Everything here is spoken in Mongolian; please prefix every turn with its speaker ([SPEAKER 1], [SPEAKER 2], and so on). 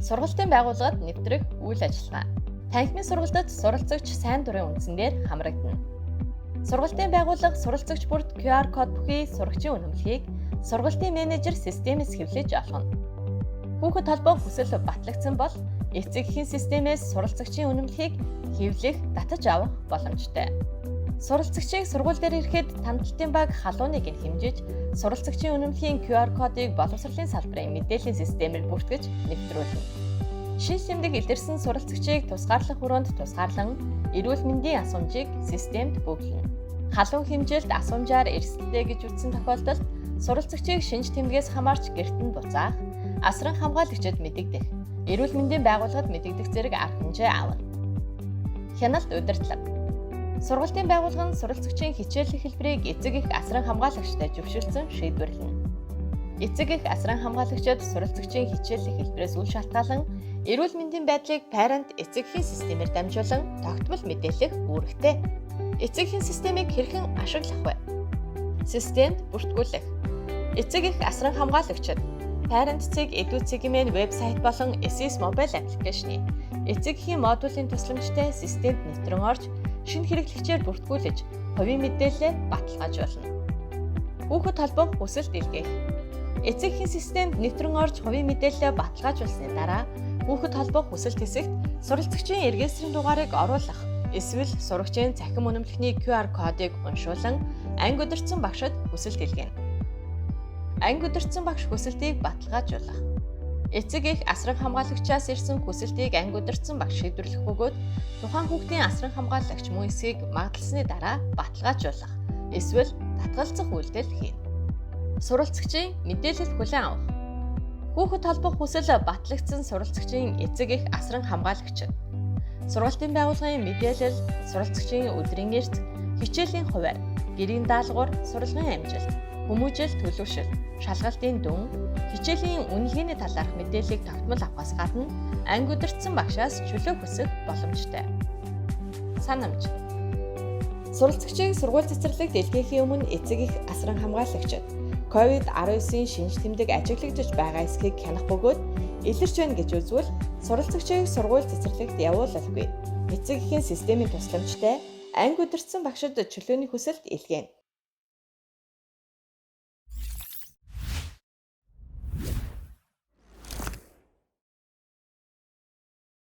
[SPEAKER 1] Сургалтын байгууллагад нэвтрэх үйл ажиллагаа. Танхимын сургалтад суралцагч сайн дурын үндсэн дээр хамрагдана. Сургалтын байгууллага суралцагч бүрд QR код бүхий сурагчийн үнэмлэхийг сургалтын менежер системээс хэвлэж олгоно. Хүүхэд холбоо хүсэл батлагдсан бол эцэг эхийн системээс суралцагчийн үнэмлэхийг хэвлэх, татаж авах боломжтой. Суралцагчийг сургууль дээр ирэхэд тандалтын баг халууныг нь хэмжиж, суралцагчийн үнэмлэхийн QR кодыг боловсролын салбарын мэдээллийн системээр бүртгэж нэвтрүүлнэ. Шинж тэмдэг илэрсэн суралцагчийг тусгаарлах өрөөнд тусгаарлан эрүүл мэндийн асуумжийг системд бөглөнө. Халуун хэмжилт асуумжаар эрсдэлтэй гэж үзсэн тохиолдолд суралцагчийг шинж тэмдгээс хамаарч гэрт нь буцаах, асран хамгаалагчид мэдэгдэх, эрүүл мэндийн байгууллагад мэдэгдэх зэрэг арга хэмжээ авна. Хяналт удирдлага. Сургалтын байгууллага нь суралцагчийн хичээллэх хэлбэрийг эцэг эх асран хамгаалагчтай зөвшөөрсөн шийдвэрлэнэ. Эцэг эх асран хамгаалагчид суралцагчийн хичээллэх хэлбэрээс үл шалтгаалan эрүүл мэндийн байдлыг parent эцэг эхийн системээр дамжуулан тогтмол мэдээлэх үүрэгтэй. Эцэг эхийн системийг хэрхэн ашиглах вэ? Системд бүртгүүлэх. Эцэг эх асран хамгаалагчид parent.edu.cgmn вебсайт болон SIS mobile application ы эцэг эхийн модулийн тусламжтай системд нэвтрэн орж шинэ хэрэглэгчээр бүртгүүлэж хувийн мэдээллээ баталгаажуулна. Хүүхэд холбох хүсэлт илгээх. Эцэг эхийн системд нэвтрэн орж хувийн мэдээллээ баталгаажуулсны дараа хүүхэд холбох хүсэлт хэсэгт суралцагчийн регистрийн дугаарыг оруулах эсвэл сурагчийн цахим үнэмлэхний QR кодыг уншуулан анги удирдсан багшид хүсэлт илгээнэ. Анги удирдсан багш хүсэлтийг баталгаажуулах. Эцэг эх асран хамгаалагчаас ирсэн хүсэлтийг анги удирдсан багш шийдвэрлэх бөгөөд тухайн хүүхдийн асран хамгаалагч мөн эсэхийг магадласны дараа баталгаажуулах эсвэл татгалзах үйлдэл хийнэ. Суралцагчийн мэдээлэл хүлээн авах. Хүүхэд холбох хүсэл батлагдсан суралцагчийн эцэг эх асран хамгаалагч сургалтын байгууллагын мэдээлэл, суралцагчийн өдрийн эрт, хичээлийн хуваарь, гэрийн даалгавар, сурлагын амжилт, хүмүүжил төлөвшил, шалгалтын дүн, хичээлийн үнэлгээний талаарх мэдээллийг тогтмол авахаас гадна анги удирдсан багшаас чөлөө хүсэх боломжтой. Санамж. Суралцагчийг сургууль цэцэрлэгт илгээхийн өмнө эцэг эх асран хамгаалагчид COVID-19-ийн шинж тэмдэг ажиглагдаж байгаа эсэхийг хянах бөгөөд илэрч байна гэж үзвэл суралцагчийг сургууль цэцэрлэгт явуулалгүй. Эцэг эхийн системийн тусламжтай анги удирдсан багшид чөлөөний хүсэлт илгээнэ.